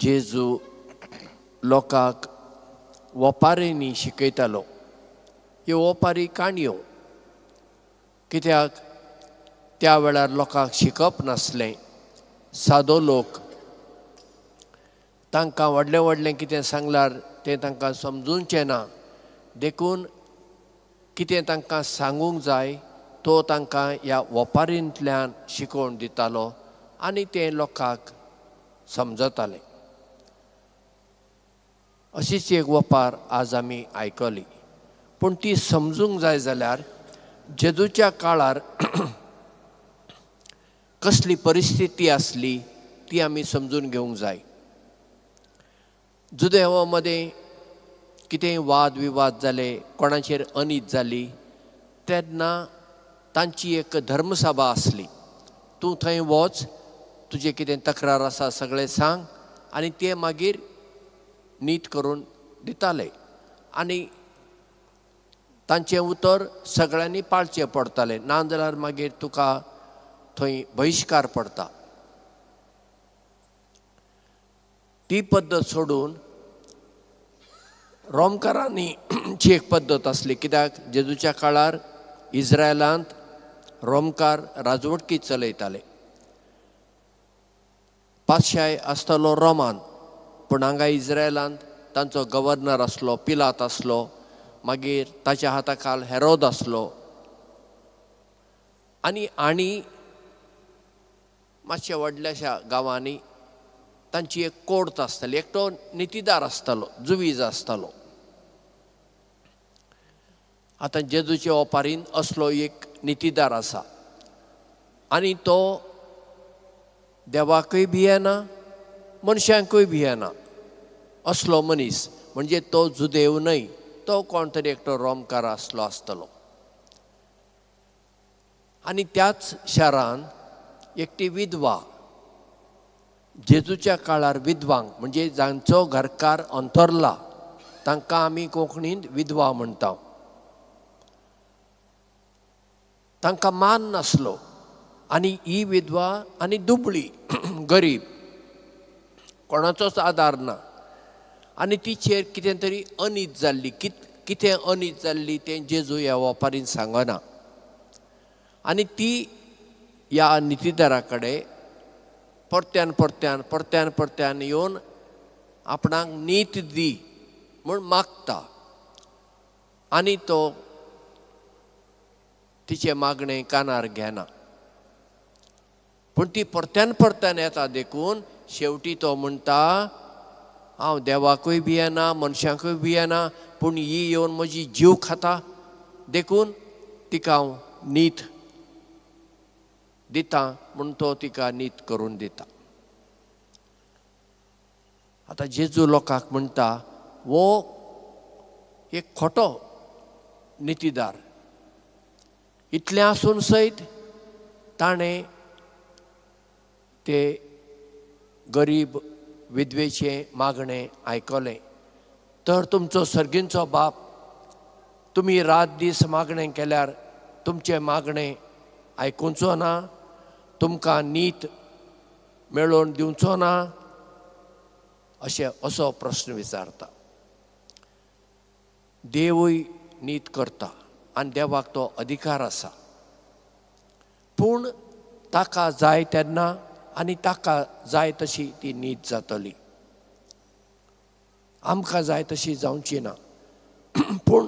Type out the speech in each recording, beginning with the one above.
जेजू लोकांक ओपारींनी शिकयतालो. ह्यो ओपारी काणयो, कित्याक त्या वेळार लोकांक शिकप नासलें, सादो लोक, तांकां व्हडलें व्हडलें कितें सांगल्यार तें तांकां समजूचें ना, देखून कितें तांकां सांगूंक जाय तो तांकां ह्या ओपारींतल्यान शिकोवन दितालो आनी तें लोकांक समजतालें. अशीच एक ओपार आज आमी आयकली, पूण ती समजूंक जाय जाल्यार जेजूच्या काळार कसली परिस्थिती आसली ती आमी समजून घेवंक जाय. जुदेवा मदें कितेंय वाद विवाद जाले, कोणाचेर अनीत जाली, तेन्ना तांची एक धर्मसभा आसली. तूं थंय वच, तुजें कितें तक्रार आसा सगळें सांग आनी ते मागीर नीत करून दिताले आनी तांचें उतर सगळ्यांनी पाळचें पडटालें, नाजाल्यार मागीर तुका थंय बहिश्कार पडटा. ती पद्दत सोडून रोमकारांनी जी एक पद्दत आसली, कित्याक जेजूच्या काळार इस्रायलांत रोमकार राजवटकी चलयताले. पातशाय आसतालो रोमान, पूण हांगा इस्रायलांत तांचो गव्हर्नर आसलो, पिलात आसलो, मागीर ताच्या हाताखाल हेरोद आसलो आनी आनी मातशे व्हडल्याशा गांवांनी तांची एक कोर्त आसताली, एकटो नितीदार आसतालो, जुवीज आसतालो. आतां जेजूचे ओपारीन असलो एक नितीदार आसा आनी तो देवाकूय भियेना, मनशांकूय भियेना असलो मनीस, म्हणजे तो जुदेव न्हय, तो कोण तरी एकटो रोमकार आसलो आसतलो. आनी त्याच शारान एकटी विधवा, जेजूच्या काळार विधवांक म्हणजे जांचो घरकार अंतरला तांकां आमी कोंकणींत विधवा म्हणटा, तांकां मान नासलो आनी ही विधवा आनी दुबळी गरीब, कोणाचोच आदार ना आनी तिचेर कितें तरी अनीत जाल्ली. कितें अनीत जाल्ली तें जेजू ह्या ओपारीन सांगना आनी ती ह्या नितीदारा कडेन परत्यान परत्यान परत्यान परत्यान येवन आपणाक नीत दी म्हूण मागता आनी तो तिचें मागणें कानार घेना. पूण ती परत्यान परत्यान येता देखून शेवटी तो म्हणटा, हांव देवाकूय भियेना, मनशांकूय भियेना, पूण ही येवन म्हजी जीव खाता, देखून तिका हांव नीत दिता म्हूण तो तिका नीत करून दिता. आतां जेजू लोकांक म्हणटा, हो एक खोटो नितीदार, इतलें आसून सयत ताणें ते गरीब विधवेचें मागणें आयकलें. तर तुमचो सर्गींचो बाप तुमी रात दीस मागणें केल्यार तुमचें मागणें आयकुचो ना, तुमकां नीत मेळोवन दिवचो ना, अशें असो प्रस्न विचारता. देवूय नीत करता आनी देवाक तो अधिकार आसा, पूण ताका जाय तेन्ना आनी ताका जाय तशी ती नीत जातली, आमकां जाय तशी जावची ना. पूण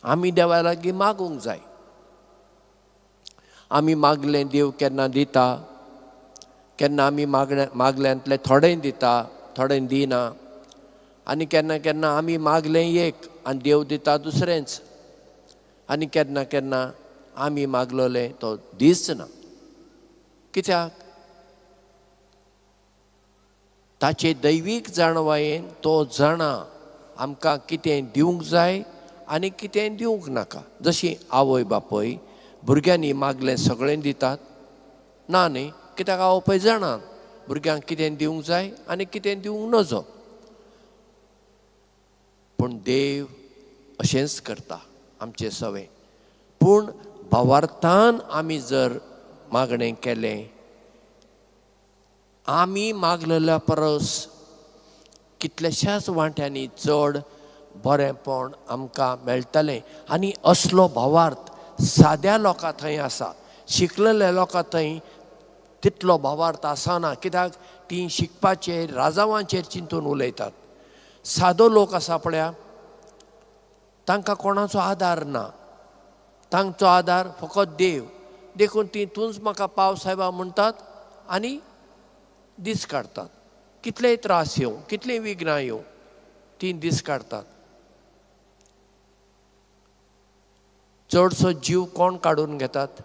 आमी देवा लागीं मागूंक जाय. आमी मागलें देव केन्ना दिता, केन्ना आमी मागल्यांतलें थोडें दिता, थोडें दिना, आनी केन्ना केन्ना आमी मागलें एक आनी देव दिता दुसरेंच, आनी केन्ना केन्ना आमी मागलोलें तो दीच ना. कित्याक? ताचे दैवीक जाणवायेन तो जाणा आमकां कितें दिवंक जाय आनी कितें दिवंक नाका. जशी आवय बापूय भुरग्यांनी मागलें सगळें दितात ना न्ही, कित्याक आवय बापूय जाणा भुरग्यांक कितें दिवंक जाय आनी कितें दिवंक नजो. पूण देव अशेंच करता आमचें सवें. पूण भावार्थान आमी जर मागणें केलें आमी मागलेल्या परस कितल्याशाच वांट्यांनी चड बरेंपण आमकां मेळटलें. आनी असलो भावार्थ साद्या लोकां थंय आसा, शिकलेल्या लोकां थंय तितलो भावार्थ आसना, कित्याक तीं शिकपाचेर राजावांचेर चिंतून उलयतात. सादो लोक आसा पळया, तांकां कोणाचो आदार ना, तांचो आदार फकत देव. देखून तीं तूंच म्हाका पाव सायबा म्हणटात आनी दीस काडटात. कितलेय त्रास येवं, कितलीं विघ्नां येवं, तीं दीस काडटात. चडसो जीव कोण काडून घेतात?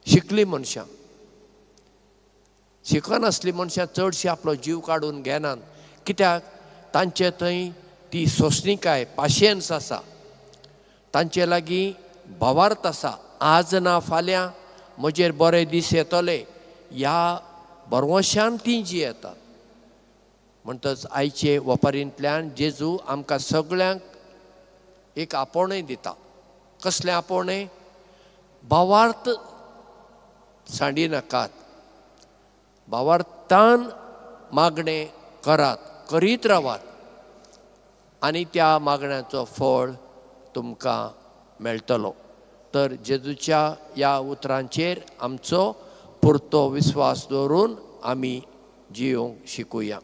शिकली मनशां. शिकनासली मनशां चडशीं आपलो जीव काडून घेनात, कित्याक तांचे थंय ती सोंसणीकाय, पाशियेंस आसा, तांचे लागीं भावार्थ आसा. आज ना फाल्यां म्हजेर बरे दीस येतले ह्या भरवंशान तीं जियेतात. म्हणटच आयचे वपारींतल्यान जेजू आमकां सगळ्यांक एक आपोवणें दिता. कसलें आपोवणें? भावार्थ सांडी नाकात, भावार्थान मागणें करात, करीत रावात आनी त्या मागण्याचो फळ तुमकां मेळटलो. तर जेजूच्या ह्या उतरांचेर आमचो पुरतो विस्वास दवरून आमी जियोंक शिकुया.